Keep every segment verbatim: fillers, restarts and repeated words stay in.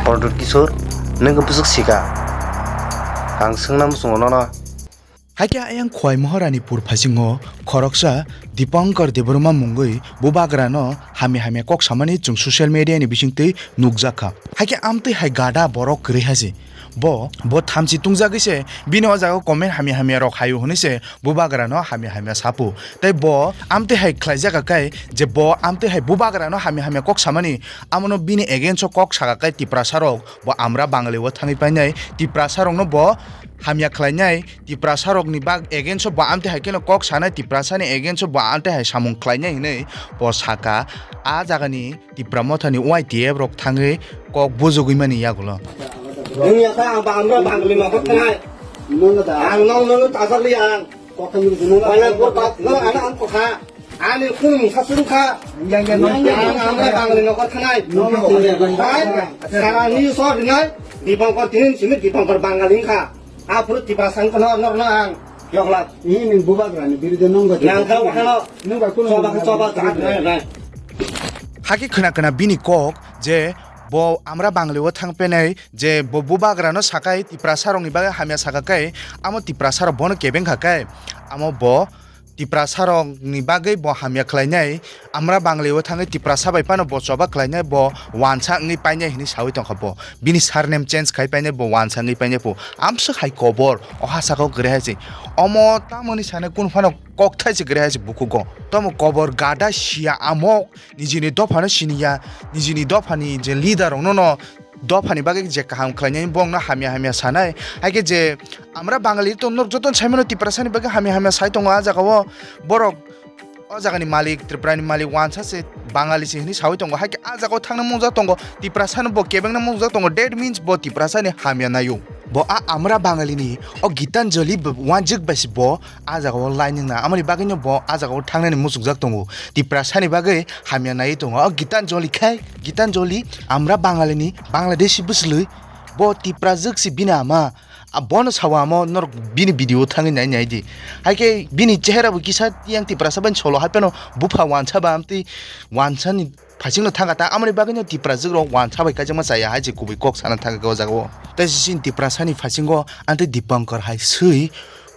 Pradyut Kishore, nwng bwswk sika? Ang swngna muchungo nono. Hakhe ayang Khowai Maharani pur phasingo khoroksa Dipankar Debbarma mungwi bubagrano hamya hamya kok samani chwng social media ni bisingtwi nukjakha. Hakhe amtwi hai gada borok kwrwi hasi. Bo, bo thamchi tungjagwi se bini o jaga comment hamya hamya rok haio hwnwi se bubagrano hamya hamya sapu. Tei bo amtwi hai khlaijak kai je bo amtwi hai bubagrano hamya hamya kok samani, amono bini against o kok saka kai Tiprasa rok, bo Amra Bangali o thangwi painai Tiprasa rokno bo hamya khlainai, Tiprasa rokni bak against o bo amtwi hai kheno kok sanai, Tiprasani against o bo amtwi hai samung khlainai hwnwi bo saka. A jagani Tipra Mothani Y T F rok thangwi kok bujugwi mani yagulo. Nwng ya kha ang ba Amra Bangali nokor thanai. Ang nong nong tasak li ang. Wala ko ta no ana ang ko kha. Ani khun sa suru kha. Ang Amra Bangali nokor thanai. Bai, sara ni so dinai. Dipankar tinin simi Dipankar Bangali kha. Aphuru Tiprasa wngkha no norno ang. Yokla. Ini bubagrani biride nong ba. Nang kha khano. Nong ba kuno. Choba choba ta nai. Hakhe khna khna bini kok je bo Amra Bangali o thang penai je bo bubagrano sakai Tiprasa rokni bagwi hamya saka kai, amo Tiprasa rok bono kebeng kha kai, amo bo Tiprasa rokni bagwi bo hamya khlainai, Amra Bangali o thangwi Tiprasa bai phano bo choba khlainai, bo wansa wngwi painai hwnwi sawi tongkha bo. Bini surname change khai painai, bo wansa wngwi painai phu. Amswk hai kobor, o ha saka o kwrwi hai se. Omo tamoni sanai kunu phano kokthai se kwrwi hai se bukugo. Tamo kobor gada sia amok, nijini dophano siniya, nijini dophani je leader rokno no dophani bagwi je kaham khlainai, bongno hamya hamya sanai. Haikhe je Amra Bangali to norok jotono saimano Tiprasani bagwi hamya hamya sai tongo a jagao. Borok o jagani malik, Tripurani malik wansa se Bangali se hwnwi sawi tongo. Haikhe a jagao thangna mungjak tongo, Tiprasano bo kebengna mungjak tongo. That means bo Tiprasani hamya naio. Bo a Amra Bangalini o Gitanjali b-, wanjwk bai se bo a jagao line wngna. Amoni bagwino bo a jagao thangnani muchungjak tongo. Tiprasani bagwi hamya naiwi tongo. O Gitanjali khai, Gitanjali Amra Bangalini Bangladeshi bwswlwi. Bo Tiprajwk se bini ama. A bono sawa amo norok bini video thangwi nai nai di. Haikhe bini chehera bo kisa tiyang Tiprasa bai solo hai phano bupha wansa ba amtwi wansani phasingno thangkha ta, amoni bagwino Tiprajwk rok wansa bai kaijakma chaya hai se kubui kok sana thangkha o jagao. Tei sini Tiprasani phasingo amtwi Dipankar hai swi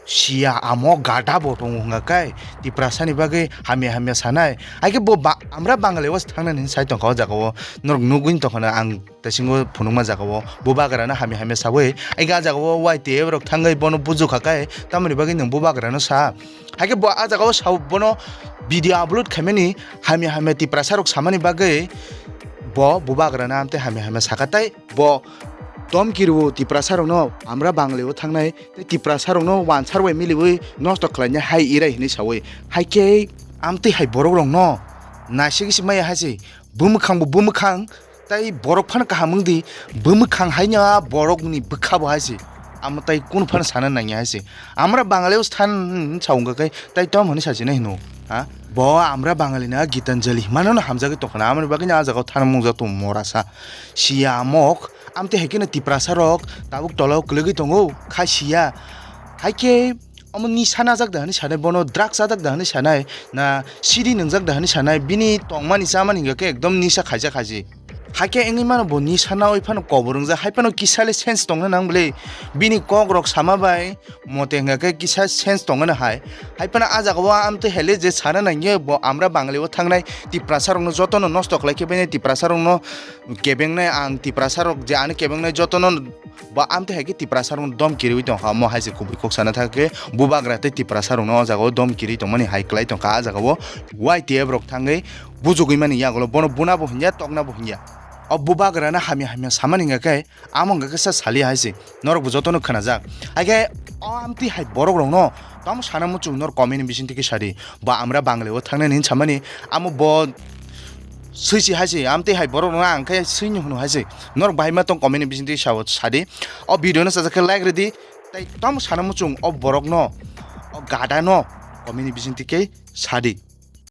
sia amo gada bo tongo hwnga kai Tiprasani bagwi hamya hamya sanai. Haikhe bo ba-, Amra Bangali o thangnani sai tongkha o jagao, norok nugwi tongkha na ang. Tei singo phunukma jagao bubagrano hamya hamya sawi, ega jagao Y T F rok thangwi bono bujukha kai, tamoni bagwi nwng bubagrano sa? Haikhe bo a jagao sao bono video upload khaimani hamya hamya Tiprasa rok samani bagwi bo bubagrano amtwi hamya hamya saka tei bo domki rwo Tiprasa rokno Amra Bangali o thangnai tei Tiprasa rokno wansar bai miliwi nosto khlainai hai irai hinwi sawi. Haikhe amtwi hai borok rokno naisik si maya hai se bwmwkhang bo bwmwkhang. Tai borok phano kaham wng di, bwmwkhang haino a borokni bwkha bo hai se. Amo tai kunu phano sana nangya hai se. Amra Bangali o than sa wngkha khe tai tom hwnwi sachina hino. Ha? Bo Amra Bangali na Gitanjali himano no hamjagwi tongkha na. Amoni bagwi no a jagao than mungjak tongo mora sa. Siya amok, amtwi hai kheno Tiprasa rok tabuk tola o kwlwgwi tongo, kha siya. Hai khe omo nisa najak da hwnwi sanai, bono drugs chajak da hwnwi sanai, na siri nwngjak da hwnwi sanai, bini tongmani chamani hingka khe ekdom nisa khaijak khaji. Hakhe wngwi mano bo nisa nawi phano kobor wngjak, hai phano kisa le sense tongna nang bwle. Bini kok rok sama bai mote hingka khe kisa sense tongna hai. Hai phano a jaga o amtwi hai le je sana nangya bo Amra Bangali o thangnai Tiprasa rokno jotono nosto khlai khe bini Tiprasa rokno kebengnai ang Tiprasa rok je ano kebengnai jotono Bo amtwi hai khe Tiprasa rokno dom kiriwi tongkha, omo hai se kubui kok sana thang khe bubagra tei Tiprasa rokno o jaga o dom kiriwi tongmani hai kwlai tongkha. A jaga o Y T F rok thangwi bujugwi mani yagulo bono buna bo hinya, tokna bo hinya. O bubagra no hamya hamya samani hingka khe amo hingka khe sa sali hai se norok bo jotono khwnajak. Hai khe o amtwi hai borok rokno tamo sana muchung norok comment ni bising twi khe sadi. Bo Amra Bangali o thangnani hinwi samani amo bo Swi si hai se, amtwi hai borok rok ang khe swi ni hwnwi hai se. Norok bahai ma tong comment ni bising twi sao sadi. O video no sajak khe like rwdi. Tei tamo sana muchung o borok no, o gada no comment ni bising twi khe sadi.